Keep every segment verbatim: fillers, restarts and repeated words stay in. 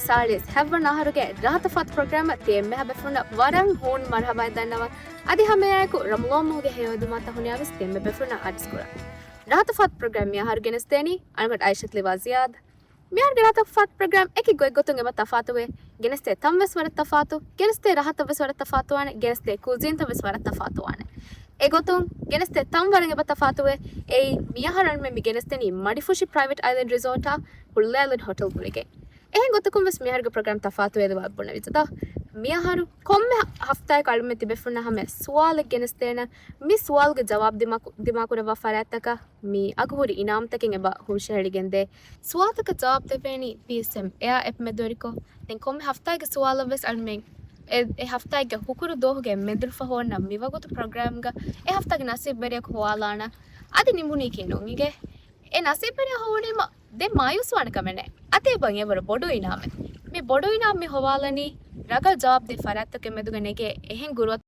ސާޅީސް ހަތްވަނަ އަހަރުގެ ރަހަތަފާތު ޕްރޮގްރާމަށް ތި އެންމެހާ ބޭފުޅުންނަށް ވަރަށް ހޫނު މަރުހަބާ ދަންނަވަން. އަދި ހަމައެއާއެކު ރަމަޟާން މަހުގެ ހެޔޮއެދުމާތައް ހުންނައިރުވެސް ތި އެންމެ ބޭފުޅުންނަށް އަރިސް ކުރަން. ރަހަތަފާތު ޕްރޮގްރާމް މިއަހަރު ގެނެސްދޭނީ އަޅުގަނޑު އައިޝަތުލީވާ ޒިޔާދު. މިއަހަރުގެ ރަހަތަފާތު ޕްރޮގްރާމް އެކި ގޮތްގޮތުން އެބަ ތަފާތުވޭ. ގެނެސްދޭ ތަންވެސް ވަރަށް ތަފާތު، ގެނެސްދޭ ރަހަތަށްވެސް ވަރަށް ތަފާތުވާނެ، ގެނެސްދޭ ކުޒީންތައްވެސް ވަރަށް ތަފާތުވާނެ. އެގޮތުން ގެނެސްދޭ ތަން ވަރަށް އެބަ ތަފާތުވޭ. އެއީ މިއަހަރު އަޅުމެން މި ގެނެސްދެނީ މަޑިފުށި ޕްރައިވެޓް އައިލެންޑް ރިސޯޓާ ހުޅުލޭ އައިލެންޑް ހޮޓެލް ގުޅިގެން. އެހެން ގޮތަކުން ވެސް މިއަހަރުގެ ޕްރޮގްރާމް ތަފާތުވޭ ދުވާ ބުނެވިއްޖެތަ؟ މިއަހަރު ކޮންމެ ހަ-، ހަފްތާއެއް އަޅުމެން ތިބޭފުޅުންނަށް ހަމަ ސުވާލެއް ގެނެސްދޭނަން. މި ސުވާލުގެ ޖަވާބު ދިމާކު-، ދިމާކުރައްވާ ފަރާތްތަކަށް މި އަގުހުރި އިނާމުތަކެއް އެބަ ހުށަހެޅިގެންދޭ. ސުވާލުތަކަށް ޖަވާބު ދެވޭނީ ޕީއެސްއެމް އެއާ އެޕް މެދުވެރިކޮށް. ދެން ކޮންމެ ހަފްތާގެ ސުވާލަށް ވެސް އަޅުމެން އެ، އެ ހަފްތާގެ ހުކުރު ދުވަހުގެ މެދުރުފަހު އޮންނަ މިވަގުތު ޕްރޮގްރާމްގަ އެ ހަފްތާގެ ނަސީބުވެރިޔަކު ހޮވާލާނަން. އަދި ނިމުނީކީ ނޫން އިނގޭ. އެ ނަސީބުވެރިޔާ ހޮވުނީމަ ދެން މާޔޫސްވާނެ ކަމެއް ނެތް. އަދި އެބަ އެވަރު ބޮޑު އިނާމެއް. މި ބޮޑު އިނާމް މި ހޮވާލަނީ ރަނގަޅު ޖަވާބު ދޭ ފަރާތްތަކެއް މެދުގަ ނެގޭ އެހެން ގުރުއަތު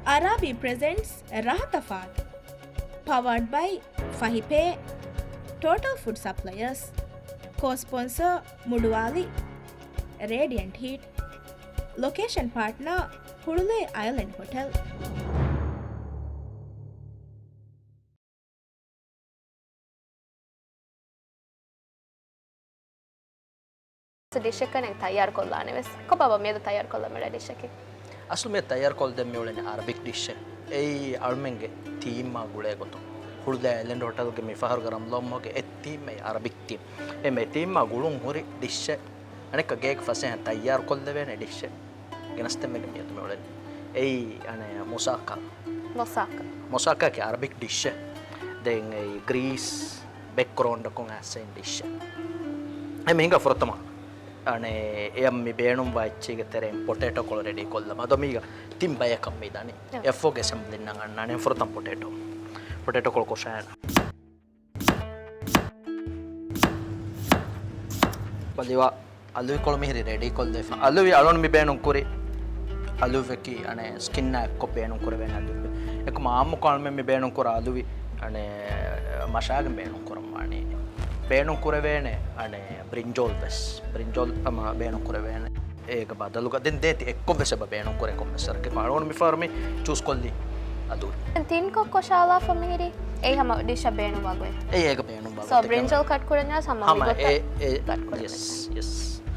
އަރާބީ ޕްރެޒެންޓްސް ރަހަތަފާތު. ޕަވާޑް ބައި ފަހި ޕޭ، ޓޯޓަލް ފުޑް ސަޕްލަޔަރސް، ކޯ ސްޕޮންސަރ މުޑުވާލި ރޭޑިއަންޓް ހީޓް، ލޮކޭޝަން ޕާޓްނަރ ހުޅުލޭ އައިލެންޑް ހޮޓެލް. ޑިޝެއްކަން ތައްޔާރު ކޮށްލާނެ ވެސް. ކޮބާބާ މިއަދު ތައްޔާރު ކޮށްލަން މި ޑިޝަކީ؟ އަސްލު މި ތައްޔާރު ކޮށްދޭން މި އުޅެނީ އަރަބިކް ޑިޝެއް. އެއީ އަޅުމެންގެ ތީމާ ގުޅޭ ގޮތުން. ހުޅުލޭ އައިލެންޑް ހޮޓެލްގެ މި ފަހަރުގެ ރަމަޟާން މަހުގެ އެ ތީމް އެއީ އަރަބިކް ތީމް. އެ މެ ތީމާ ގުޅުން ހުރި ޑިޝެއް. އަނެއްކާ ގޭގެ ފަސޭހައިން ތައްޔާރު ކޮށްލެވޭނެ ޑިޝެއް. ގެނެސްދެން މި މިއަދު މި އުޅެނީ. އެއީ އަނެއް މުސާކާ. މުސާކާ. މުސާކާ ކީ އަރަބިކް ޑިޝެއް. ދެން އެއީ ގްރީސް ބެކްގްރައުންޑަކުން އައިސް އިން ޑިޝެއް. އެ މި ހިނގާ ފުރަތަމަ. އަނެއް އެޔަށް މި ބޭނުންވާ އެއްޗީގެ ތެރެއިން ޕޮޓޭޓޯ ކޮޅު ރެޑީ ކޮށްލަމާ. އަދޯ މީގަ ތިން ބަޔަކަށް މި ދަނީ. އެ. އެފް އޯގެ އެސެމްބްލީންނަށް އަންނާނެ ފުރަތަމަ ޕޮޓޭޓޯ. ޕޮޓޭޓޯ ކޮޅު ކޮށާނެ. ބަލިވާ އަލުވި ކޮޅު މިހިރީ ރެޑީ ކޮށްލެވިފަ. އަލުވި އަޅުން މި ބޭނުން ކުރި އަލުވެކި އަނެއް ސްކިންއާ އެއްކޮށް ބޭނުން ކުރެވޭނެ އަލުވި. އެކަމަ އާއްމުކޮށް އަޅުމެން މި ބޭނުން ކުރާ އަލުވި އަނެއް މަށާގެން ބޭނުން ކުރަން ވާނީ. ބޭނުން ކުރެވޭނެ އަނެއް ބްރިންޖޯލް ވެސް. ބްރިންޖޯލް ހަމަ ބޭނުން ކުރެވޭނެ. އޭގެ ބަދަލުގަ ދެން ދޭތި އެއްކޮށް ވެސް އެބަ ބޭނުން ކުރޭ ކޮންމެސް ވަރަކަށް. އަޅުގަނޑު މި ފަހަރު މި ޗޫސް ކޮށްލީ އަލުވި. ތިންކޮށް ކޮށާލާފަ މިހިރީ އެއީ ހަމަ ޑިޝަށް ބޭނުންވާ ގޮތް. އެއީ އޭގަ ބޭނުންވާ ސޯ، ގޮތެއް. ބްރިންޖޯލް ކަޓް ކުރަންޏާސް ހަމަ ހަމަ މި އެ، ގޮތަށް އެ، ކަޓް ކުރަން. ޔެސް، ޔެސް.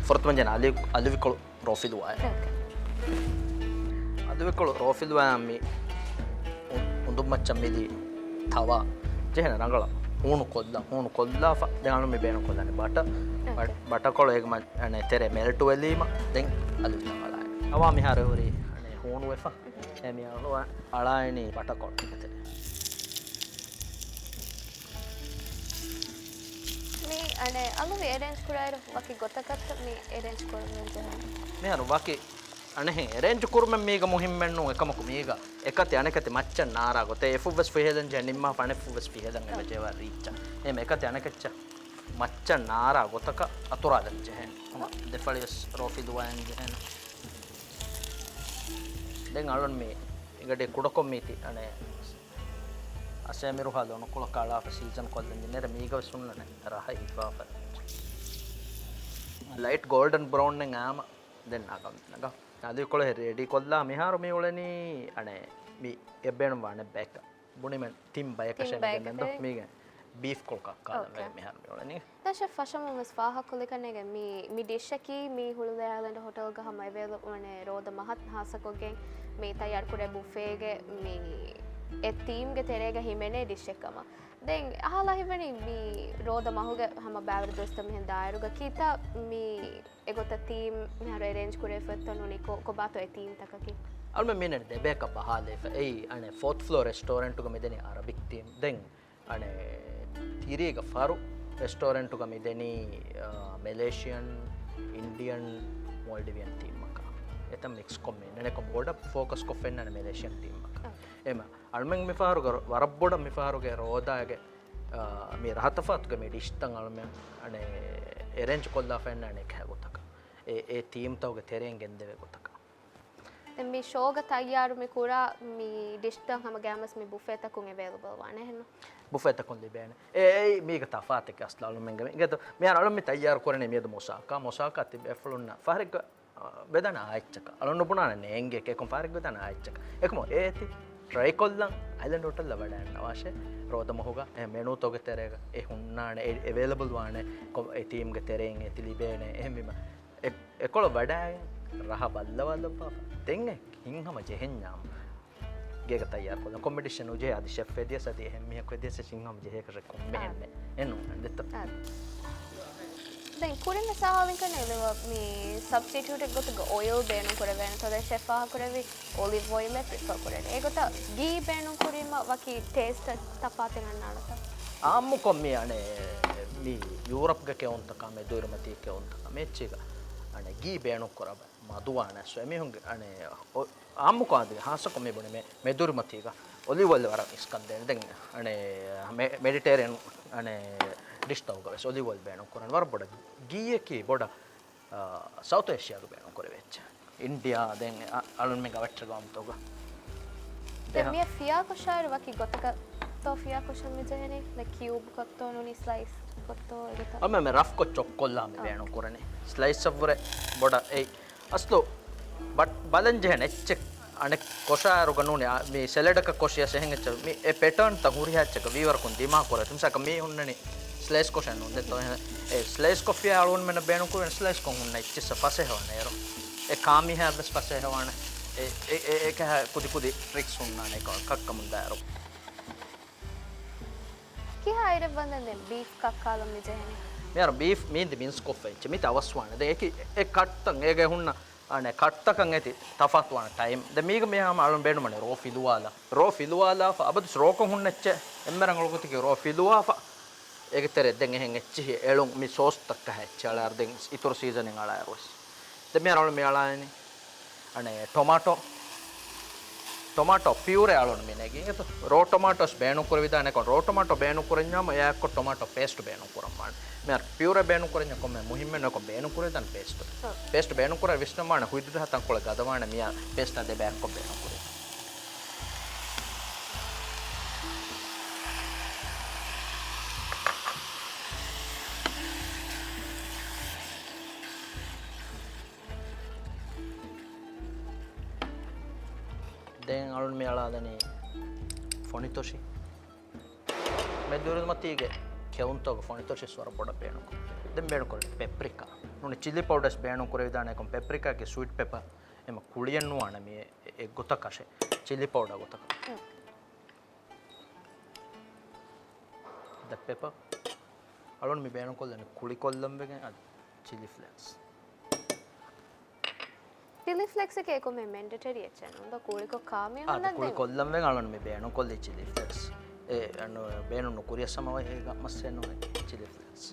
ފުރަތަމަ ޖެހޭނެ އަލި، އަލުވިކޮޅު ރޯފިލުވާ. އޯކޭ. އަލުވިކޮޅު ރޯފިލުވާ މި އު-، އުނދުން މައްޗަށް މިލި ތަވާ. ޖެހޭނެ ރަނގަޅަށް ހޫނު ކޮށްލަން، ހޫނު ކޮށްލާފަ. ދެން އަޅުން މި ބޭނުން ކޮށްލާނެ ބަޓަ. އޯކޭ. ބަ-، ބަޓަކޮޅު އޭގެ މަ-، އަނެއް ތެރޭ މެލްޓް ވެލީމަ ދެން އަލުވިތައް އަޅާނެ. އަވާ މިހާރު ހުރީ އަނެއް ހޫނުވެފަ. އެ މި އަޅު-، އަޅާއިނީ ބަޓަކޮޅު ތެރޭ. މި އަނެއް އަލުވި އެރޭންޖް ކުރާއިރު ވަކި ގޮތަކަށް މި އެރޭންޖް ކުރަމުން ޖެހޭނެ. މިހާރު ވަކި އަނެއް އެރޭންޖް ކުރުމެއް މީގަ މުހިންމެއް ނޫން. އެކަމަކު މީގަ އެކަތި އަނެކަތި މައްޗަށް ނާރާ ގޮތެއް އެފުށް ވެސް ފިހެލަން ޖެހޭ، ނިންމާފަ އަނެއްފުށް ވެސް ފިހެލަން އެބަ ޖެހޭ ވަރަށް ރީއްޗަށް. އެހެން އެކަތި އަނެކައްޗަށް މައްޗަށް ނާރާ ގޮތަކަށް އަތުރާލަން ޖެހޭނެ. ހަމަ ދެފަޅި ވެސް ރޯފިލުވާލަން ޖެހޭނެ. ދެން އަޅުން މި އިގަޑި ކުޑަކޮށް މީތި އަނެއް އަސޭމިރުހާ ލޮނުކޮޅަކަށް އަޅާފަ ސީޒަން ކޮށްލަން ޖެހޭނެ. މީގަ ވެސް ހުންނަނެ ރަހަ ހިފާފަ. ލައިޓް ގޯލްޑަން ބްރައުންއެއް އާމަ ދެން ނަގަ، ނަގަ. އަލި ކޮޅެއް ރެޑީ ކޮށްލާ މިހާރު މި އުޅެނީ އަނެއް މި އެއްބޭނުން ވާނެ ބޭކަށް. ބުނިމެން ތިން ބަޔަކަށް ތިން އެނގެން ދޯ ބަޔަކަށް. މީގެ ބީފް ކޮޅު ކަ-، ކާލަން އޯކޭ. މިހާރު މި އުޅެނީ. ދަށަށް ފަށަމުން ވެސް ފާހަގަކޮށްލިކަން އެނގޭ މި، މި ޑިޝަކީ މި ހުޅުލޭ އައިލެންޑް ހޮޓެލްގަ ހަމަ އެވޭލަބަލް ވަނީ ރޯދަ މަހަށް ހާއްސަކޮށްގެން މި ތައްޔާރުކުރޭ ބުފޭގެ މި އެ ތީމްގެ ތެރޭގަ ހިމެނޭ ޑިޝެއް ކަމަށް. ދެން އަހާލާ ހިތްވަނީ މި ރޯދަ މަހުގެ ހަމަ ބައިވެރި ދުވަސްތައް މިހެން ދާއިރުގަ ކީއްތަ މި އެގޮތަށް ތީމް މިހާރު އެރޭންޖް ކުރެވިފައްތަ ނޫނީ ކޮ-، ކޮބާތޯ އެ ތީމްތަކަކީ؟ އަޅުމެން މިނެޓް ދެބޭކަށް ބަހާލައިފަ. އެއީ އަނެއް ފޯތް ފްލޯ ރެސްޓޯރެންޓުގަ މިދެނީ އަރަބިކް ތީމް. ދެން އަނެއް ތިރީގަ ފަހަރު ރެސްޓޯރެންޓުގަ މިދެނީ، އާ، މެލޭޝިއަން، އިންޑިއަން، މޯލްޑިވިއަން ތީމްއަކާ. އެތައް މިކްސް ކޮށް މި އިންނަނީ. އެކަމް ބޮޑަށް ފޯކަސް ކޮށް ފެންނަނީ މެލޭޝިއަން ތީމްއަކާ. އެމަ އަޅުމެން މިފަހަރުގަ ވަރަށް ބޮޑަށް މިފަހަރުގެ ރޯދާގެ، އާ، މި ރަހަތަފާތުގެ މި ޑިޝްތައް އަޅުމެން އަނެއް އެރޭންޖް ކޮށްލާފަ އިންނަނީ އެކި ގޮތަކަށް. އެ، އެ ތީމްތަކުގެ ތެރެއިން ގެންދެވޭ ގޮތަކަށް. ދެން މި ޝޯގަ ތައްޔާރު މި ކުރާ މި ޑިޝްތައް ހަމަ ގައިމުވެސް މި ބުފޭތަކުން އެވޭލަބަލް ވާނެ އެހެންނު؟ ބުފޭތަކުން ލިބޭނެ. އެ، އެއީ މީގެ ތަފާތެއް އަސްލު އަޅުމެންގެ މި. އިނގޭތޯ، މިހާރު އަޅުމެން މި ތައްޔާރު ކުރަނީ މިއަދު މުސާކާ. މުސާކާ ތިބި އެފަޅުންނަށް ފަހަރެއްގަ، އަ، ވެދާނެ އާއެއްޗަކަށް. އަޅުން ނުބުނާނެ ނޭނގޭ ކޭކުން ފަހަރެއްގަ ވެދާނެ އާއެއްޗަކަށް. އެކަމު އޭތި ޓްރައި ކޮށްލަން އައިލެންޑް ހޮޓަލްއަށް ވަޑައިގަންނަވާށޭ. ރޯދަމަހުގަ އެ މެނޫތަކުގެ ތެރޭގަ އެ ހުންނާނެ، އެ އެވޭލަބަލް ވާނެ، ކޮ-، އެ ތީމްގެ ތެރެއިން އޭތި ލިބޭނެ. އެހެންވީމަ އެ، އެކޮޅަށް ވަޑައިގެން ރަހަ ބައްލަވާލައްވާފަ. ދެން އެ ހިތްހަމަ ޖެހެންޏާމު ގޭގަ ތައްޔާރު ކޮށްލަން. ކޮމްޕިޓިޝަން ނުޖެހޭ އަދި ޝެފް ވެދިޔަސް އަދި އެހެން މީހަކު ވެދިޔަސް ހިތްހަމަ ޖެހޭކަށެއް ކޮންމެހެން އާ. ނެތް. އެއްނު ދެއްތޯ؟ އާ. ދެން ކުރިންވެސް އަހާލިން ކަން އެލެވ މި ސަބްސްޓިޓިއުޓެއް ގޮތުގަ އޮއިލް ބޭނުން ކުރެވޭނެތޯ؟ ދެން ޝެފް ފާހަގަކުރެއްވި އޮލިވް އޮއިލެއް ޕްރިފަރ ކުރޭނެ. އެގޮތަށް ގީ ބޭނުން ކުރީމަ ވަކި ޓޭސްޓް ތަފާތެއް އަންނާނެތަ؟ އާއްމުކޮށް މި އަނެއް މި ޔޫރަޕްގެ ކެއުންތަކާ މެދުއިރުމަތީ ކެއުންތަކާ މެއްޗިގަ އަނެއް ގީ ބޭނުން ކުރަބަ މަދުވާނެ އެމީހުންގެ އަނެއް އޮ-، އާއްމުކޮށް އަދި ހާއްސަކޮށް މި ބުނި މެ-، މެދުއިރުމަތީގަ އޮލިވް އޮއިލް ވަރަށް އިސްކަން ދޭނެ. ދެން އަނެއް މެ-، މެޑިޓޭރިއަން އަނެއް ޑިޝްތަކުގަ ވެސް އޮލިވް އޮއިލް ބޭނުން ކުރަން ވަރަށް ބޮޑަށް ގީއަކީ ބޮޑަށް، އާ، ސައުތު އޭޝިއާގަ ބޭނުން ކުރެވޭ އެއްޗެއް. އިންޑިއާ ދެން އަ-، އަޅުންމެން އަވަށްޓަ ގައުމުތަކުގަ. ދެން މިއަށް ފިޔާކޮށާއިރު ވަކި ގޮތަކަށް ތޯ ފިޔާކޮށަން މި ޖެހެނީ؟ ދެން ކިއުބް ކޮށްތޯ ނޫނީ ސްލައިސް ކޮށްތޯ އެގޮތަށް؟ އަމެ މެ ރަފް ކޮށް ޗޮޕް ކޮށްލާ މި އާ. ބޭނުން ކުރަނީ. ސްލައިސް އަށްވުރެ ބޮޑަށް އެއް އަސްލު ބަ-، ބަލަން ޖެހެން އެއްޗެއް އަނެއް ކޮށާއިރުގަ ނޫނީ، އާ، މި ސެލަޑަކަށް ކޮށިޔަސް އެހެން އެއްޗެއް މި އެ ޕެޓާންތައް ހުރިހާ އެއްޗަކަށް ވީވަރަކުން ދިމާ ކުރޭ. މިސާލަކަށް މީ ހުންނަނީ ސްލައިސް ކޮށެއް ނޫން ދެއްތޯ؟ އެ ސްލައިސް ކޮށްފިޔާ އަޅުގަނޑުމެންނަށް ބޭނުން ކުރެވެން ސްލައިސް ކޮށް ހުންނަ އެއްޗިއްސަށް ފަސޭހަވާނެ އޭރު. އެ ކާމިޔާބްވެސް ފަސޭހަވާނެ. އެ، އެ، އެ، އެކަހަ ކުދި ކުދި ޓްރިކްސް ހުންނާނެ ކަ-، ކައްކަމުން ދާއިރު. ކިހާ އިރެއް ވަންދެން ދެން ބީފް ކައްކާލަން މި ޖެހެނީ؟ މިހާރު ބީފް މީންދި މިންސް ކޮށްފަ އެއްޗެއް މިތި އަވަސްވާނެ. ދެން އެކި އެ ކަޓްތައް އޭގެ ހުންނަ އަނެއް ކަޓްތަކަށް އޭތި ތަފާތުވާނެ ޓައިމް. ދެން މީގަ މިހާ ހަމަ އަޅުން ބޭނުމަނީ ރޯ ފިލުވާލާ. ރޯ ފިލުވާލާފަ އަބަދުސް ރޯކޮށް ހުންނަ އެއްޗެއް އެންމެ ރަނގަޅު ގޮތަކީ ރޯ ފިލުވާފަ އޭގެ ތެރޭ ދެން އެހެން އެއްޗިހި އެޅުން މި ސޯސް ތައްކަހަ އެއްޗެއް އަޅާއިރު ދެން އިތުރު ސީޒަނިން އަޅާއިރުވެސް. ދެން މިހާރު އަޅުން މި އަޅާއިނީ އަނެއް ޓޮމާޓޯ، ޓޮމާޓޯ ޕިއުރޭ އަޅުން މި ނެގީ. އެތު ރޯ ޓޮމާޓޯސް ބޭނުން ކުރެވިދާނެކޮން ރޯ ޓޮމާޓޯ ބޭނުން ކުރަންޏާމު އެއާއެއްކޮށް ޓޮމާޓޯ ޕޭސްޓް ބޭނުން ކުރަން ވާނެ. މިހާރު ޕިއުރޭ ބޭނުން ކުރަންޏާ ކޮންމެ މުހިއްމެއް ނޫން ކޮން ބޭނުން ކުރެވިދާނެ ޕޭސްޓް. ހަ. ޕޭސްޓް ބޭނުން ކުރާ ވިސްނަން ވާނެ ހުތް ދުރަހަ ތަންކޮޅެއް ގަދަވާނެ މިޔާ ޕޭސްޓާ ދެބައިކޮށް ބޭނުން ކުރެވި. ދެން އަޅުން މި އަޅާލަނީ ފޮނިތޮށި. މެދުއިރުމަތީގެ ކެއުންތަކުގަ ފޮނިތޮށި ވަރަށް ބޮޑަށް ބޭނުން ކުރޭ. ދެން ބޭނުން ކުރޭ ޕެޕްރިކާ. ނޫނީ ޗިލީ ޕައުޑާސް ބޭނުން ކުރެވިދާނެކޮން ޕެޕްރިކާގެ ސްވީޓް ޕެޕަ އެމަ ކުޅިއެއް ނުވާނެ މި އެ-، އެއްގޮތަކަށެ. ޗިލީ ޕައުޑާ ގޮތަކަށް. ހުން. ދެ ޕެޕަ. އަޅުން މި ބޭނުންކޮށްލަނީ ކުޅިކޮށްލަން ވެގެން އަދި ޗިލީ ފްލޭކްސް. ޗިލީ ފްލޭކްސް އެކޭ ކޮންމެ މެންޑެޓަރީ އެއްޗެއް ނޫން. ދޯ ކުޅިކޮށް ކާމި އާ، ހުންނަ ދެން. ކުޅިކޮށްލަން ވެގެން އަޅުން މި ބޭނުންކޮށްލީ ޗިލީ ފްލޭކްސް. އެ، އަންނު ބޭނުން ނުކުރިޔަސް ހަމަ އޭގަ މައްސަލައެއް ނޫން ޗިލީ ފްލޭކްސް.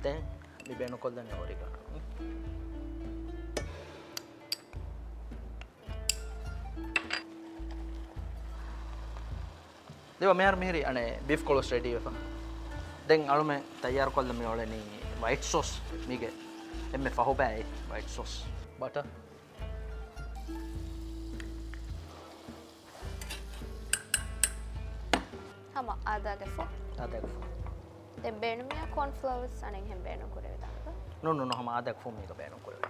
ދެން މި ބޭނުންކޮށްލަނީ އޮރިގާނޯ. ދެން މިހާރު މިހިރީ އަނެއް ބީފް ކޮޅު ރެޑީ ވެފަ. ދެން އަޅުމެން ތައްޔާރުކޮށްލަން މި އުޅެނީ ވައިޓް ސޯސް. މީގެ އެންމެ ފަހު ބައި ވައިޓް ސޯސް. ބަޓަ. ހަމަ އާދާގެ ފު. އާދާގެ ފު. ދެން ބޭނުމިޔާ ކޯން ފްލޯވަރސް އަނެއްހެން ބޭނުން ކުރެވިދާނެތަ؟ ނޫން، ނޫން، ހަމަ އާދާގެ ފު މީގަ ބޭނުން ކުރެވޭ.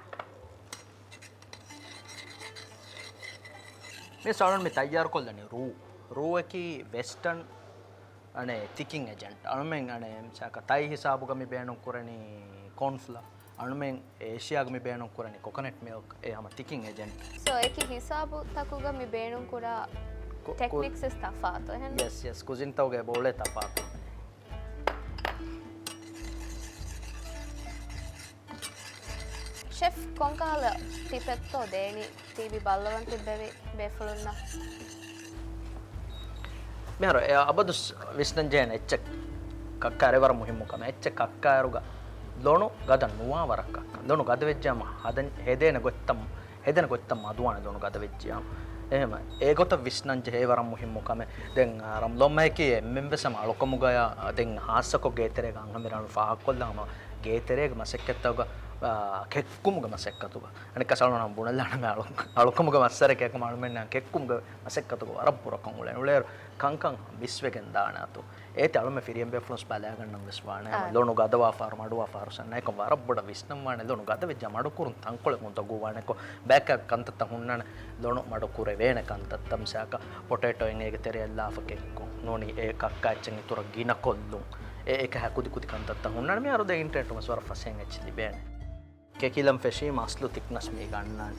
މި ސަޅުން މި ތައްޔާރުކޮށްލަނީ ރޫ. ރޫއަކީ ވެސްޓަން އަނެއް ތިކިން އެޖެންޓް. އަޅުމެން އަނެއް މިސާލަކަށް ތައި ހިސާބުގަ މި ބޭނުން ކުރަނީ ކޯންފްލޯ. އަޅުމެން އޭޝިޔާގަ މި ބޭނުން ކުރަނީ ކޮކަނަޓް މިލްކް. އެ ހަމަ ތިކިން އެޖެންޓް. ސޯ އެކި ހިސާބު ތަކުގަ މި ބޭނުން ކުރާ ކު-، ކު-، ޓެކްނިކްސް ވެސް ތަފާތު އެހެން. ޔެސް، ޔެސް. ކުޒިންތަކުގެ ބޯޅޭ ތަފާތު. ޝެފް ކޮންކަހަލަ ޓިޕެއްތޯ ދޭނީ ޓީވީ ބައްލަވަން ތިއްބެވި ބޭފުޅުންނަށް؟ މިހާރު އެ އަބަދުސް ވިސްނަންޖެހޭނެ އެއްޗެއް ކައްކާ އެވަރަށް މުހިއްމު ކަމެއް. އެއްޗެއް ކައްކާއިރުގަ ލޮނު ގަދަ ނުވާ ވަރަށް ކައްކާ. ލޮނު ގަދަ ވެއްޖާމަ ހަދަން ހެދޭނެ ގޮތްތައް، ހެދޭނެ ގޮތްތައް މަދުވާނެ ލޮނު ގަދަ ވެއްޖިއްޔާ. އެހެން އެ ގޮތަށް ވިސްނަން ޖެހޭ ވަރަށް މުހިއްމު ކަމެއް. ދެން، އާ، ރަމްލޯމައަކީ އެންމެން ވެސް ހަމަ އަޅުކަމުގަޔާ، ދެން ހާއްސަކޮށް ގޭތެރޭގަ އަންހެންމެރާން ފާހަގަކޮށްލާ ހަމަ ގޭތެރޭގެ މަސައްކަތްތަކުގަ، އާ، ކެއްކުމުގެ މަސައްކަތުގަ. އަނެއްކާ ސަލްމަން ބުނެލާނަމޭ އަޅު-، އަޅުކަމުގެ މައްސަރެކޭ ކަމަށް އަޅުމެންނަށް ކެއްކުމުގެ މަސައްކަތުގަ ވަރަށް ބުރަކޮށް އުޅެން. އުޅޭއިރު ކަންކަން ބިސްވެގެން ދާނެ އަތު. އޭތި އަޅުމެ ފިރިހެން ބޭފުޅުންސް ބަލާގަންނަން ވެސް ވާނެ. އާ. ލޮނު ގަދަވާފާރު، މަޑުވާފާރު ސަންނައިކޮށް ވަރަށް ބޮޑަށް ވިސްނަން ވާނެ. ލޮނު ގަދަ ވެއްޖާ މަޑުކުރުން ތަންކޮޅެއް އުނދަގޫ ވާނެކޮ. ބައެއް ކަންތައްތައް ހުންނާނެ. ލޮނު މަޑު ކުރެވޭނެ ކަންތައްތައް މިސާކަށް ޕޮޓޭޓޯއިން އޭގެ ތެރެއަށް ލާފަ ކެއްކުން. ނޫނީ އެ ކައްކާ އެއްޗެއް އިތުރަށް ގިނަ ކޮށްލުން. އެ އެކަހަ ކުދި ކުދި ކަންތައްތައް ހުންނާނެ. މިހާރު ދެން އިންޓަރނެޓުން ވެސް ވަރަށް ފަސޭހައިން އެއްޗެއް ލިބޭނެ. ކެކިލަން ފެށީމަ އަސްލު ތިކްނަސް މީގަ އަންނާނެ.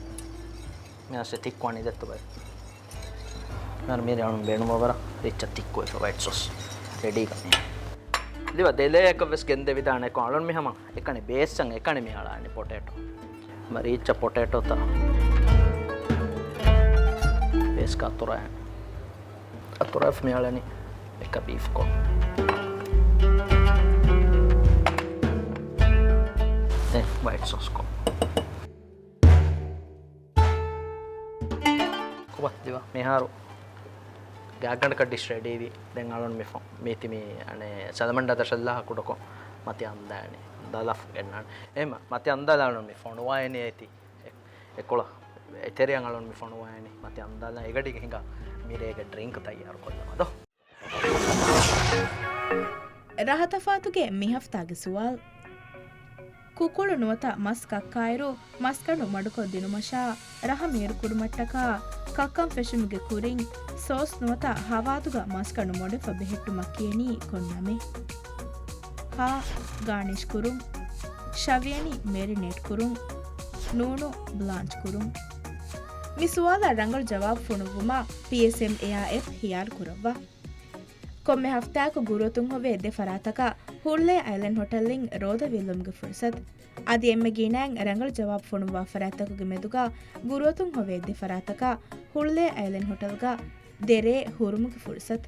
މި އަސްލު ތިކް ވާނީ ދެއްތޯ ބައި. މިހާރު މިރޭ އަޅުން ބޭނުންވާ ވަރަށް ރިއްޗަށް ތިއްކުވެފަ ވައިޓް ސޯސް ރެޑީގަ މި. ލިބާ ދެލޭއަކަށް ވެސް ގެންދެވިދާނެ ކޮ އަޅުން މި ހަމަ އެކަނި ބޭސްއަށް އެކަނި މި އަޅާނީ ޕޮޓޭޓޯ. ހަމަ ރީއްޗަށް ޕޮޓޭޓޯތައް ބޭސްގަ އަތުރާ. އަތުރާފަ މި އަޅަނީ އެކަ ބީފް ކޮ. ދެން ވައިޓް ސޯސް ކޮ. ކޮބާ ދިވާ މިހާރު ގާގަނޑަކަށް ޑިޝް ރެޑީވި. ދެން އަޅުން މި ފޮ-، މީތި މި އަނެ ސަލަމަންޑާ ދަށަށްލާ ކުޑަކޮށް މަތި އަންދާނެ. ދަލަފް ގެންނާނެ. އެހެމަ މަތި އަންދާލާ އަޅުން މި ފޮނުވާއިނީ އޭތި. އެ-، އެކޮޅަށް އެތެރެއަށް އަޅުން މި ފޮނުވާއިނީ. މަތި އަންދާލާ އެގަޑީގަ ހިނގާ މިރޭގެ ޑްރިންކް ތައްޔާރު ކޮށްލަމާ ދޯ. ރަހަތަފާތުގެ މި ހަފްތާގެ ސުވާލު. ކުކުޅު ނުވަތަ މަސް ކައްކާއިރު، މަސްގަނޑު މަޑުކޮށް ދިނުމަށާ، ރަހަ މީރުކުރުމަށްޓަކާ، ކައްކަން ފެށުމުގެ ކުރިން، ސޯސް ނުވަތަ ހަވާދުގަ މަސްގަނޑު މޮޑެފަ ބެހެއްޓުމަށް ކިޔަނީ ކޮން ނަމެއް؟ ހާ، ގާނިޝް ކުރުން. ޝަވިޔަނި، މެރިނޭޓް ކުރުން. ނޫނު، ބްލާންޗް ކުރުން. މި ސުވާލަށް ރަނގަޅު ޖަވާބު ފޮނުއްވުމަށް ޕީއެސްއެމް އެއާ އެޕް ހިޔާރު ކުރައްވާ. ކޮންމެ ހަފްތާއަކު ގުރުއަތުން ހޮވޭ ދެ ފަރާތަކަށް ހުޅުލޭ އައިލެންޑް ހޮޓަލްއިން ރޯދަ ވީއްލުމުގެ ފުރުސަތު. އަދި އެންމެ ގިނައިން ރަނގަޅު ޖަވާބު ފޮނުއްވާ ފަރާތްތަކުގެ މެދުގަ ގުރުއަތުން ހޮވޭ ދެ ފަރާތަކަށް ހުޅުލޭ އައިލެންޑް ހޮޓަލްގަ ދެ ރޭ ހުރުމުގެ ފުރުސަތު.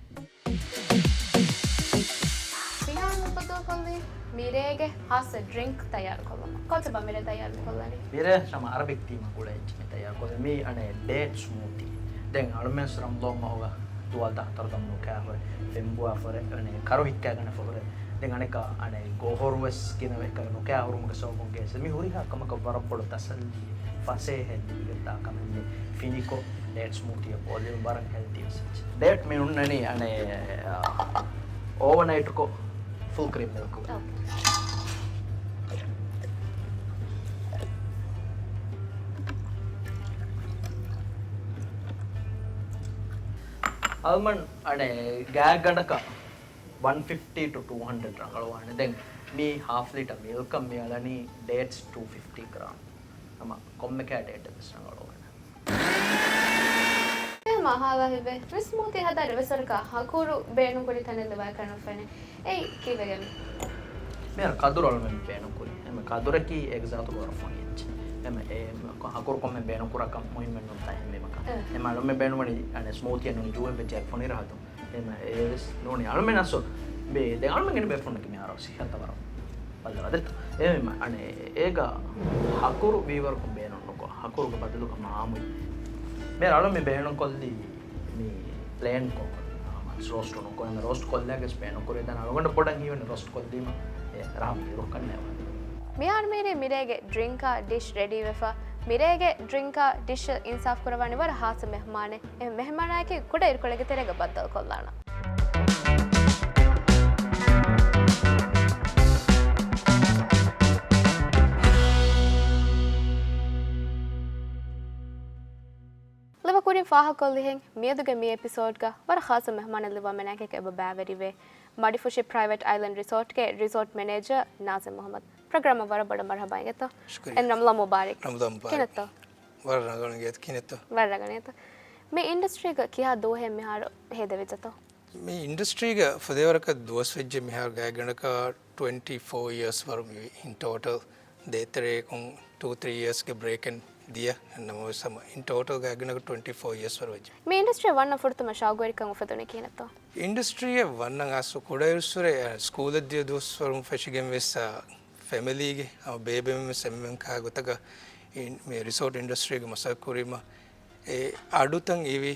މިހާރު މުފައްދަލުކޮށްލީ މިރޭގެ ހާއްސަ ޑްރިންކް ތައްޔާރުކޮށްލުމަށް. ކޮންތައްބާ މިރޭ ތައްޔާރު ކޮށްލަނީ؟ މިރޭ ހަމަ އަރަބިކް ތީމަށް ގުޅޭ އެއްޗެއް މި ތައްޔާރުކޮށްލީ. މީ އަނެއް ޑޭޓް ސްމޫތީ. ދެން އަޅުމެން ރަމަޟާން މަހުގަ ދުވާލު ދަހަތަރު ދަމު ނުކާ ހުރެ، ފެންބުވާ ފުރެ، އަނެއް ކަރު ހިއްކާގަނެފަ ހުރެ. ދެން އަނެއްކާ އަނެއް ގޮހޮރު ވެސް ގިނަ ވެ ކަރު ނުކާ ހުރުމުގެ ސަބަބުން ގޭސް މި ހުރިހާ ކަމަކަށް ވަރަށް ބޮޑު ތަސައްލީ ފަސޭހައެއް ލިބިގެންދާ ކަމެއް މި ފިނިކޮށް ޑޭޓް ސްމޫތީއަށް ބޯލި ވަރަށް ހެލްތީ ވެސް. ޑޭޓް މި ހުންނަނީ އަނެއް އޯވަނައިޓްކޮށް ފުލް ކްރީމް މިލްކު. އޯކޭ. އަލްމަންޑް އަނެއް ގާތްގަނޑަކަށް ވަން ފިފްޓީ ޓު ޓޫ ހަންޑްރެޑް ރަނގަޅުވާނެ. ދެން މީ ހާފް ލިޓަ މިލްކަށް މި އަޅަނީ ޑޭޓްސް ޓޫ ފިފްޓީ ގްރާމް. ހަމަ ކޮންމެ ކާ ޑޭޓެއް ވެސް ރަނގަޅުވާނެ. ހަމަ ހާލާ ހިބެ މި ސްމޫތީ ހަދާ ރިވެސްވަރަކަށް ހަކުރު ބޭނުންކުރި ތަނެއް ލިބާކަށް ނުފެނޭ. އެއީ ކީއްވެގެން؟ މިހާރު ކަދުރު އަޅުމެން ބޭނުންކުރި. އެމަ ކަދުރަކީ އެގްޒާތު ވަރަށް ފޮނި އެއްޗެއް. އެމަ އެ ހަކުރު ކޮންމެ ބޭނުންކުރާކަށް މުހިންމެއް ނޫން ތައް އެހެންވީމަކަށް. އެ. އެމަ އަޅުމެން ބޭނުންވަނީ އަނެއް ސްމޫތީއެއް ނޫނީ ޖޫހެއް ވެއްޖެ ފޮނި ރަހަތުން. އެމަ އެވެސް ނޫނީ އަޅުމެން އަސްލު ބޭ-، ދެން އަޅުމެން ގެނެ ބޭފުޅުންނަކީ މިހާރު ސިއްހަތަށް ވަރަށް ބައްލަވާ ދެއްތޯ. އެމަ އަނެއް އޭގަ ހަކުރު ވީވަރަކުން ބޭނުން ނުކޮށް، ހަކުރުގެ ބަދަލުގަ މާމުއި. މި އަޅުމެން ބޭނުންކޮށްލީ މި ޕްލޭން ކޮށް، މަސް ރޯސްޓު ނުކޮށް، އެމަ ރޯސްޓް ކޮށްލާގެސް ބޭނުންކުރޭ. ދެން އަޅުގަނޑަށް ބޮޑަށް ހީވަނީ ރޯސްޓް ކޮށްލީމަ އެ ރަހަ މީރު ކަންނޭވާ. މިހާރު މީރީ މިރޭގެ ޑްރިންކާ ޑިޝް ރެޑީވެފަ. މިރޭގެ ޑްރިންކާ ޑިޝް އިންސާފް ކުރައްވާނީ ވަރަށް ހާއްސަ މެހްމާނެއް. އެ މެހްމާނާއެކީ ކުޑަ އިރުކޮޅެއްގެ ތެރޭގަ ބައްދަލުކޮށްލާނަން. ލިބުނު ކުރިން ފާހަގަކޮށްލިހެން މިއަދުގެ މި އެޕިސޯޑްގަ ވަރަށް ޚާއްޞަ މެހްމާނެއް ލިބުނު މެނާކެކެ އެބަ ބައިވެރިވޭ. މަޑިފުށި ޕްރައިވެޓް އައިލެންޑް ރިސޯޓްގެ ރިސޯޓް މެނޭޖަރ ނާޒިމް މުހައްމަދު. ޕްރޮގްރާމަށް ވަރަށް ބޮޑަށް މަރުޙަބާ އިނގޭތޯ. ޝުކުރިއްޔާ. އެން ރަމަޟާން މުބާރަކް. ރަމަޟާން މުބާރަކް. ކިހިނެއްތޯ؟ ވަރަށް ރަނގަޅު އިނގޭތޯ، ކިހިނެއްތޯ؟ ވަރަށް ރަނގަޅު އިނގޭތޯ. މި އިންޑަސްޓްރީގަ ކިހާ ދުވަހެއް މިހާރު ހޭދަވެއްޖެތޯ؟ މި އިންޑަސްޓްރީގަ ފުދޭވަރަކަށް ދުވަސް ވެއްޖެ މިހާރު ގާތްގަނޑަކަށް ޓްވެންޓީ ފޯ އިޔާސް ވަރު މި އިން ޓޯޓަލް ދޭތެރޭކުން ޓޫ ތްރީ އިޔާސްގެ ބްރޭކެއް ދިޔަ. ނަމަވެސް ހަމަ އިން ޓޯޓަލް ގާތްގަނޑަކަށް ޓްވެންޓީ ފޯ އިޔާސް ވަރު ވެއްޖެ. މި އިންޑަސްޓްރީއަށް ވަންނަ ފުރަތަމަ ޝައުގުވެރިކަން އުފެދުނީ ކިހިނެއްތޯ؟ އިންޑަސްޓްރީއަށް ވަންނަން އަސްލު ކުޑައިރުއްސުރެ، އަ، ސްކޫލަށް ދިޔަ ދުވަސްވަރުން ފެށިގެން ވެސް، އަ، ފެމިލީގެ ހަމަ ބޭބެމެން ވެސް އެންމެން ކާ ގޮތަކަށް އިން-، މި ރިސޯޓް އިންޑަސްޓްރީގެ މަސައްކަތް ކުރީމަ، އެ އަޑުތައް އިވި،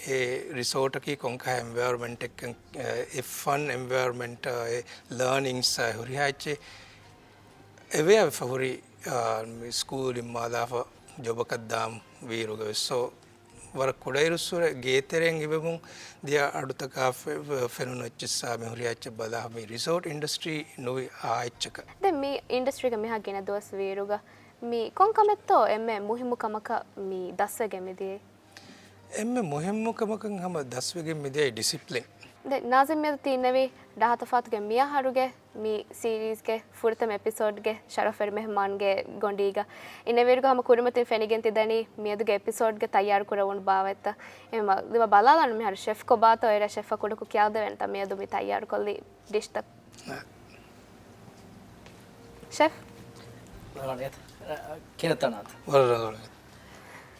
އެ ރިސޯޓަކީ ކޮންކަހަލަ އެންވަޔަރަމެންޓެއްކަން، އެ އެ ފަން އެންވަޔަރަމެންޓާ، އެ ލާނިންސްއާ ހުރިހާ އެއްޗެއް އެވެއަވެފަ ހުރި، އާ، މި ސްކޫލް ނިންމާލާފަ ޖޮބަކަށް ދާން ވީއިރުގަ ވެސް. ސޯ، ވަރަށް ކުޑައިރުއްސުރެ ގޭތެރެއިން އިވެމުން ދިޔަ އަޑުތަކާ ފެ-، ފެ-، ފެނުނު އެއްޗިއްސާ މި ހުރިހާ އެއްޗެއް ބަލާ މި ރިސޯޓް އިންޑަސްޓްރީ ނުވި އާ އެއްޗަކަށް. ދެން މި އިންޑަސްޓްރީގަ މިހާ ގިނަ ދުވަސް ވީއިރުގަ މި ކޮން ކަމެއްތޯ އެންމެ މުހިއްމު ކަމަކަށް މި ދަސްވެގެން މިދިޔައީ؟ އެންމެ މުހިއްމު ކަމަކަށް ހަމަ ދަސްވެގެން މިދިޔައީ ޑިސިޕްލިން. ދެން ނާޒިމް މިއަދު ތި އިންނެވީ ޑާހަތަށް ފަހަތުގެ މި އަހަރުގެ މި ސީރީޒްގެ ފުރަތަމަ އެޕިސޯޑްގެ ޝަރަފުވެރި މެހުމާންގެ ގޮނޑީގަ. އިންނެވިއިރުގަ ހަމަ ކުރިމަތިން ފެނިގެން ތިދަނީ މިއަދުގެ އެޕިސޯޑްގެ ތައްޔާރު ކުރެވުނު ބާވަތްތައް. އެހެންވީމަ ދެން ބަލާލާނަން މިހާރު ޝެފް ކޮބާތޯ އޭރާ ޝެފްއާ ކުޑަކޮށް ކިޔާދެވޭނެތާ މިއަދު މި ތައްޔާރުކޮށްލި ޑިޝްތައް. ޝެފް. ރަނގަޅަށް އެތަ؟ ކިހިނެއްތަ ނާތަ؟ ވަރަށް ރަނގަޅަށް.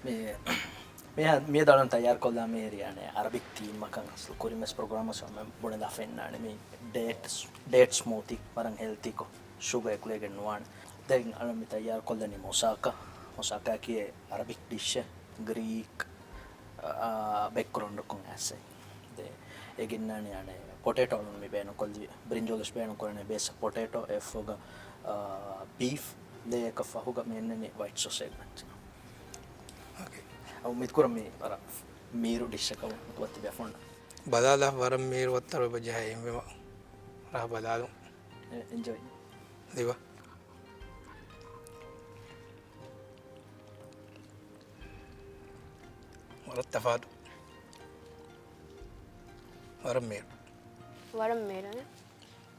މި، މި، މިއަދު އަޅުން ތައްޔާރުކޮށްލާ މިހިރީ އަނެއް އަރަބިކް ތީމަކަށް އަސްލު ކުރިން ވެސް ޕްރޮގްރާމަށް ބުނެލާ ފެންނާނެ. މި ޑޭޓްސް، ޑޭޓް ސްމޫތީ ވަރަށް ހެލްތީކޮށް، ޝުގަ އެކުލެވިގެން ނުވާނެ. ދެން އަޅުން މި ތައްޔާރުކޮށްލަނީ މުސާކާ. މުސާކާ ކިޔޭ އަރަބިކް ޑިޝެއް، ގްރީކް، އާ، ބެކްގްރައުންޑަކުން އައިސް. ދެން އެ ގެންނާނީ އަނެއް ޕޮޓޭޓޯ އަޅުން މި ބޭނުންކޮށްލީ، ބްރިންޖޯލަށް ބޭނުންކުރަނީ ބޭސް ޕޮޓޭޓޯ، އެއަށްފަހުގަ، އާ، ބީފް، ދެން އެއަށްފަހުގަ މި އިންނަނީ ވައިޓް ސޮސް އެއް މައްޗަށް. އޯކޭ. އަ، އުއްމީދު ކުރަން މި ވަރަށް މީރު ޑިޝްއަކަށް ވަންނަން ތިބޭފުޅުންނަށް. ބަލާލާ ވަރަށް މީރު ވައްތަރު އެބަ ޖަހައި އެހެންވީމަ ރަހަ ބަލާލުން. އެ، އެންޖޮއި. ދިވަ. ވަރަށް ތަފާތު. ވަރަށް މޭރު. ވަރަށް މޭރު.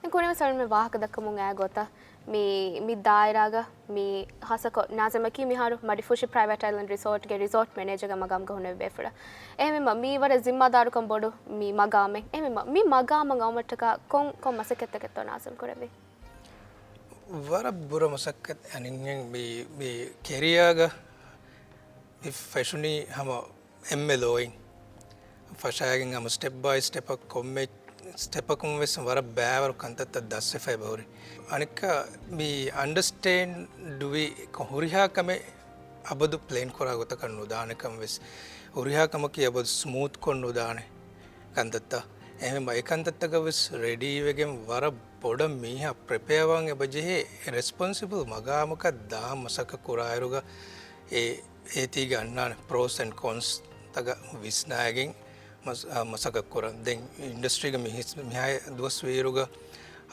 ދެން ކުރިންވެސް އަޅުންމެން ވާހަކަ ދައްކަމުން އައި ގޮތަށް މި، މި ދާއިރާގަ މި ހާއްސަކޮށް ނާޒިމަކީ މިހާރު މަޑިފުށި ޕްރައިވެޓް އައިލެންޑް ރިސޯޓްގެ ރިސޯޓް މެނޭޖަރގެ މަގާމުގަ ހުންނެވި ބޭފުޅެއް. އެހެންވީމަ މީ ވަރަށް ޒިންމާދާރުކަން ބޮޑު މި މަގާމެއް. އެހެންވީމަ މި މަގާމަށް އައުމަށްޓަކާ ކޮން، ކޮން މަސައްކަތްތަކެއްތޯ ނާޒިމް ކުރެއްވީ؟ ވަރަށް ބުރަ މަސައްކަތް އަނެއްހެން މި، މި ކެރިއާގަ މި ފެށުނީ ހަމަ އެންމެ ލޯއިން ފަށާގެން ހަމަ ސްޓެޕް ބައި ސްޓެޕަށް ކޮންމެ ސްޓެޕަކުން ވެސް ވަރަށް ބައިވަރު ކަންތައްތައް ދަސްވެފަ އެބަހުރި. އަނެއްކާ މި އަންޑަސްޓޭންޑް ވި ހުރިހާ ކަމެއް އަބަދު ޕްލޭން ކުރާ ގޮތަކަށް ނުދާނެކަން ވެސް، ހުރިހާ ކަމަކީ އަބަދު ސްމޫތްކޮށް ނުދާނެ ކަންތައްތައް. އެހެންވީމަ އެ ކަންތައްތަކަށް ވެސް ރެޑީވެގެން ވަރަށް ބޮޑަށް މީހާ ޕްރިޕެއާވާން އެބަޖެހޭ. ރެސްޕޮންސިބަލް މަގާމަކަށް ދާން މަސައްކަތް ކުރާއިރުގަ އެ އޭތީގެ އަންނާނެ ޕްރޯސް އެންޑް ކޮންސް ތަކަށް ވިސްނާގެން މަސް-، އާ، މަސައްކަތް ކުރަން. ދެން އިންޑަސްޓްރީގަ މި ހިސް-، މިހާ ދުވަސް ވީއިރުގަ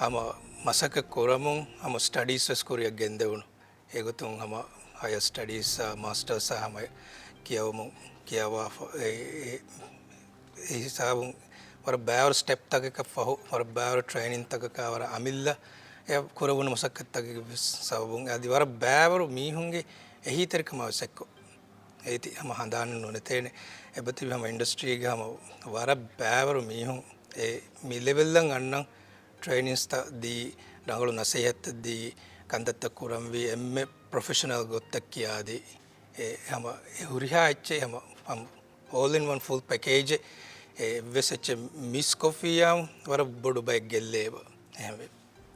ހަމަ މަސައްކަތް ކުރަމުން ހަމަ ސްޓަޑީސް ވެސް ކުރިއަށް ގެންދެވުނު. އެގޮތުން ހަމަ ހަޔަ ސްޓަޑީސް، އާ، މާސްޓަރސް އާ ހަމަ ކިޔަވަމުން ކިޔަވާފަ، އެ، އެ، އެ ހިސާބުން ވަރަށް ބައިވަރު ސްޓެޕް ތަކަކަށް ފަހު، ވަރަށް ބައިވަރު ޓްރޭނިން ތަކަކާ ވަރަށް އަމިއްލަ އެ ކުރެވުނު މަސައްކަތްތަކެއް ވެސް ސަބަބުން އަދި ވަރަށް ބައިވަރު މީހުންގެ އެހީތެރިކަމާ ވެސް އެއްކޮށް އޭތި ހަމަ ހަނދާނެއް ނުނެތޭނެ. އެބަތިބި ހަމަ އިންޑަސްޓްރީގެ ހަމަ ވަރަށް ބައިވަރު މީހުން އެ މި ލެވެލްއަށް އަންނަން ޓްރޭނިންސްތައް ދީ، ރަނގަޅު ނަސޭހަތްތައް ދީ، ކަންތައްތައް ކުރަންވީ އެންމެ ޕްރޮފެޝަނަލް ގޮތަށް ކިޔާދީ. އެ ހަމަ އެ ހުރިހާ އެއްޗެއް ހަމަ، ހަމަ އޯލް އިން ވަން ފުލް ޕެކޭޖެއް އެއްވެސް އެއްޗެއް މިސް ކޮށްފިއްޔާ ވަރަށް ބޮޑު ބައެއް ގެއްލޭ އެބަ. އެހެންވެ.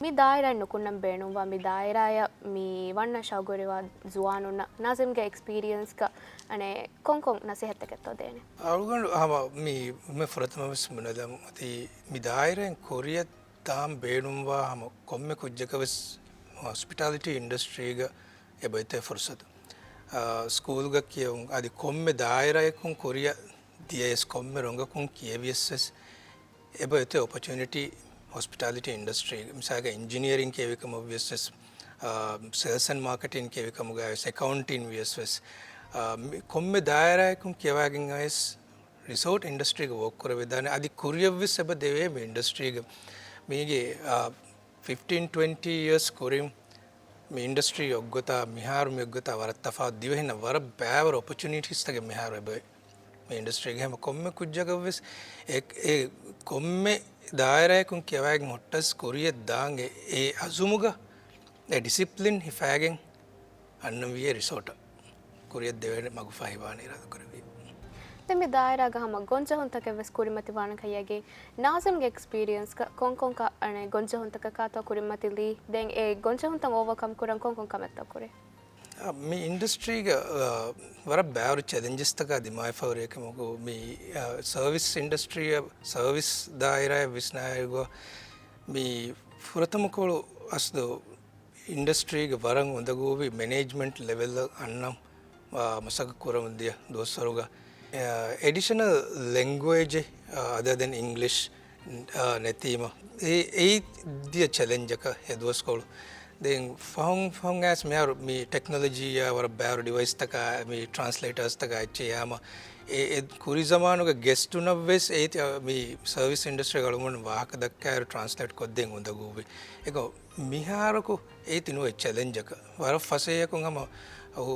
މި ދާއިރާއިން ނުކުންނަން ބޭނުންވާ މި ދާއިރާއަށް މި ވަންނަން ޝައުގުވެރިވާ ޒުވާނުންނަށް ނާޒިމްގެ އެކްސްޕީރިއެންސްގަ އަނެއް ކޮން ކޮން ނަސޭހަތްތަކެއްތޯ ދޭނެ؟ އަޅުގަނޑު ހަމަ މި، މި ފުރަތަމަ ވެސް ބުނެލަމު އޮތީ މި ދާއިރާއިން ކުރިއަށް ދާން ބޭނުންވާ ހަމަ ކޮންމެ ކުއްޖަކަށް ވެސް ހޮސްޕިޓާލިޓީ އިންޑަސްޓްރީގަ އެބައޮތޭ ފުރުސަތު. އާ، ސްކޫލްގަ ކިޔެވުން އަދި ކޮންމެ ދާއިރާއަކުން ކުރިއަށް ދިޔައެސް ކޮންމެ ރޮނގަކުން ކިޔެވިޔަސް ވެސް އެބައޮތޭ އޮޕޮޗުނިޓީ ހޮސްޕިޓާލިޓީ އިންޑަސްޓްރީގަ. މިސާލަކަށް އިންޖިނިއަރިން ކިޔެވިކަމަށް ވިޔަސް ވެސް، އާ، ސޭލްސް އެންޑް މާކެޓިން ކިޔެވިކަމުގައި ވެސް އެކައުންޓިން ވިޔަސް ވެސް، އާ، މި ކޮންމެ ދާއިރާއަކުން ކިޔަވާގެން އައިސް ރިސޯޓް އިންޑަސްޓްރީގަ ވޯކް ކުރެވިދާނެ. އަދި ކުރިއަށްވެސް އެބަ ދެވޭ މި އިންޑަސްޓްރީގަ. މީގެ، އާ، ފިފްޓީން ޓްވެންޓީ އިޔާސް ކުރިން މި އިންޑަސްޓްރީ އޮއްގޮތާ މިހާރު މި އޮއްގޮތާ ވަރަށް ތަފާތު. ދިވެހިންނަށް ވަރަށް ބައިވަރު އޮޕޮޗުނިޓީސްތަކެއް މިހާރު އެބައޮތް. މި އިންޑަސްޓްރީގެ ހަމަ ކޮންމެ ކުއްޖަކަށްވެސް އެ، އެ ކޮންމެ ދާއިރާއަކުން ކިޔަވައިގެން ހުއްޓަސް ކުރިއަށް ދާން އެ، އެ އަޒުމުގަ އެ ޑިސިޕްލިން ހިފައިގެން އަންނަންވީއޭ ރިސޯޓަށް ކުރިއަށް ދެވޭނެ މަގުފަހިވާނެ އިރާދަކުރެއްވީ. ދެން މި ދާއިރާގަ ހަމަ ގޮންޖެހުންތަކެއް ވެސް ކުރިމަތިވާނެކަން ޔަގީން. ނާޒިމްގެ އެކްސްޕީރިއެންސްގަ ކޮންކޮން ކަ-، އަނެއް ގޮންޖެހުންތަކަކާތޯ ކުރިމަތިލީ؟ ދެން އެ ގޮންޖެހުންތައް އޯވަކަމް ކުރަން ކޮންކޮން ކަމެއްތޯ ކުރީ؟ އަ، މި އިންޑަސްޓްރީގަ، އަ، ވަރަށް ބާރު ޗެލެންޖެސްތަކާ ދިމާވެފަ ހުރި އެކަމަކު މި، އަ، ސަރވިސް އިންޑަސްޓްރީއަށް، ސަރވިސް ދާއިރާއަށް ވިސްނާއިރުގަ މި ފުރަތަމަކޮޅު އަސްލު އިންޑަސްޓްރީގެ ވަރަށް އުނދަގޫވި މެނޭޖްމަންޓް ލެވެލްއަށް އަންނަން، އާ، މަސައްކަތް ކުރަމުންދިޔަ ދުވަސްވަރުގަ، އާ، އެޑިޝަނަލް ލެންގުއޭޖެއް، އާ، އަދަދެން އިންގްލިޝް، އާ، ނެތީމަ، އެ، އެއީ ދިޔަ ޗެލެންޖަކަށް އެ ދުވަސްކޮޅު. ދެން ފަހުން ފަހުން އައިސް މިހާރު މި ޓެކްނޮލޮޖީއާ ވަރަށް ބާރު ޑިވައިސްތަކާ، މި ޓްރާންސްލޭޓާސްތަކާ އެއްޗެއް ޔާމަ، އެ، އެ ކުރި ޒަމާނުގެ ގެސްޓުނަށް ވެސް އެ ތި-، މި ސަރވިސް އިންޑަސްޓްރީގެ އަޅުގަނޑު ވާހަކަ ދައްކާއިރު ޓްރާންސްލޭޓް ކޮށްދޭން އުނދަގޫވި. އެކަމަ މިހާރަކު އެއީ ތި ނުވަ ޗެލެންޖަކަށް. ވަރަށް ފަސޭހަކުން ހަމަ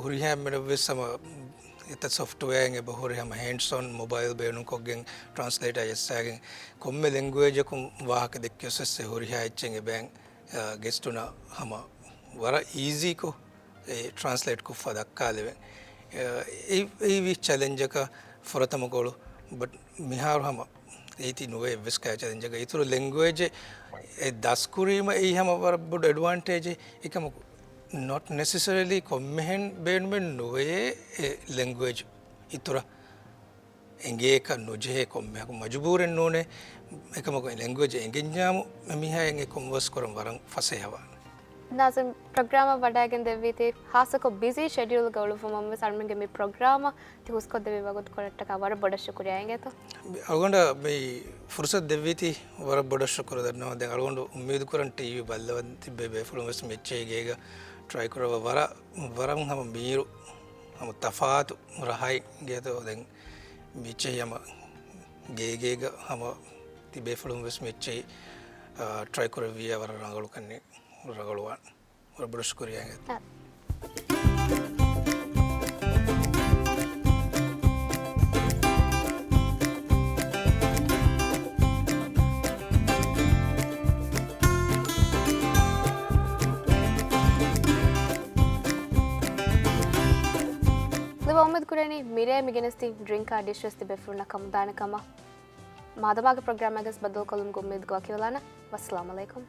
ހުރިހާ އެންމެނަށްވެސް ހަމަ އެތައް ސޮފްޓްވެއާއެއް އެބަ ހުރި ހަމަ ހޭންޑްސް އޮން މޮބައިލް ބޭނުންކޮށްގެން ޓްރާންސްލޭޓާ ޖައްސާގެން ކޮންމެ ލެންގުއޭޖަކުން ވާހަކަ ދެއްކިޔަސް އެއްސެ ހުރިހާ އެއްޗެއް އެބައިން، އާ، ގެސްޓުނަށް ހަމަ ވަރަށް އީޒީކޮށް އެ ޓްރާންސްލޭޓް ކޮށްފަ ދައްކާލެވެން. އެ، އެ، އެއީ ވީ ޗެލެންޖަކަށް ފުރަތަމަކޮޅު، ބަޓް މިހާރު ހަމަ އެއީ ތި ނުވޭ އެއްވެސް ކައި ޗެލެންޖަކަށް. އިތުރު ލެންގުއޭޖެއް އެ ދަސްކުރީމަ އެއީ ހަމަ ވަރަށް ބޮޑު އެޑްވާންޓޭޖެއް. އެކަމަކު ނޮޓް ނެސެސަރިލީ ކޮންމެހެން ބޭނުމެއް ނުވޭ އެ ލެންގުއޭޖް އިތުރަށް އެނގޭކަށް ނުޖެހޭ ކޮންމެހަކު މަޖުބޫރެއް ނޫނޭ. އެކަމަކު އެ ލެންގުއޭޖް އެނގެންޏާމު އެމީހާއަށް އެ ކޮންވާސް ކުރަން ވަރަށް ފަސޭހަވާނެ. ނާޒިމް، ޕްރޮގްރާމަށް ވަޑައިގެން ދެއްވީތީ، ހާއްސަކޮށް ބިޒީ ޝެޑިއުލްގަ އުޅުއްވުމަށް ވެސް އަޅުމެންގެ މި ޕްރޮގްރާމަށް ތި ހުސްކޮށްދެއްވި ވަގުތުކޮޅަށްޓަކާ ވަރަށް ބޮޑަށް ޝުކުރިޔާ އިނގޭތޯ. އަޅުގަނޑަށް މި ފުރުސަތު ދެއްވީތީ ވަރަށް ބޮޑަށް ޝުކުރު ދަންނަވަން. ދެން އަޅުގަނޑު އުއްމީދު ކުރަން ޓީވީ ބައްލަވަން ތިއްބެވި ބޭފުޅުން ވެސް މި އެއްޗެހި ގޭގަ ޓްރައި ކުރައްވާ. ވަރަށް، ވަރަށް ހަމަ މީރު ހަމަ ތަފާތު ރަހައިން ގޭތޯ. ދެން މި އެއްޗެހި ހަމަ ގޭގޭގަ ހަމަ ތިބޭފުޅުން ވެސް މި އެއްޗެހި، އާ، ޓްރައި ކުރެއްވިއްޔާ ވަރަށް ރަނގަޅު ކަންނޭނގެ. ރަނގަޅުވާން. ވަރަށް ބޮޑަށް ޝުކުރިޔާ. އާ. ލިބާ އުއްމީދު ކުރޭނީ މިރޭ މި ގެނެސްދިން ޑްރިންކާ ޑިޝް ވެސް ތިބޭފުޅުންނަށް ކަމުދާނެ ކަމަށް. މާދަމާގެ ޕްރޮގްރާމަށް ވެސް ބައްދަލުކޮށްލުމުގެ އުއްމީދުގަ ވަކިވެލާނަން. ވައްސަލާމް އަލައިކުމް.